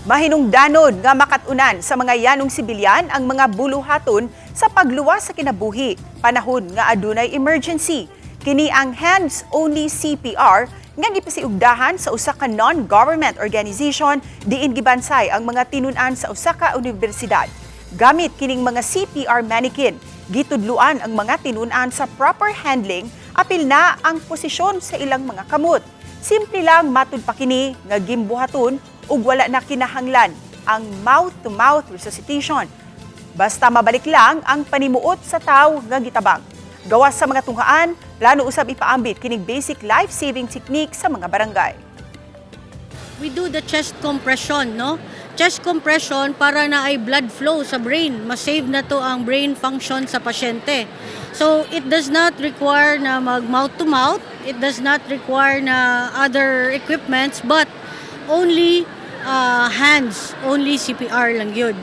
Mahinungdanon nga makatunan sa mga yanong sibilyan ang mga buluhaton sa pagluwas sa kinabuhi panahon nga adunay emergency. Kini ang hands-only CPR nga gipasiugdahan sa usa ka non-government organization diin gibansay ang mga tinun-an sa usa ka unibersidad. Gamit kining mga CPR mannequin, gitudluan ang mga tinun-an sa proper handling, apil na ang posisyon sa ilang mga kamot. Simple lang matud pa kini nga gimbuhaton ug wala na kinahanglan ang mouth-to-mouth resuscitation. Basta mabalik lang ang panimuot sa tawo nga gitabang. Gawas sa mga tunghaan, plano usab ipaambit kining basic life-saving technique sa mga barangay. We do the chest compression, no? Chest compression para naay blood flow sa brain. Ma-save nato ang brain function sa pasyente. So, it does not require na mag mouth to mouth. It does not require na other equipments, but only hands, only CPR lang yun.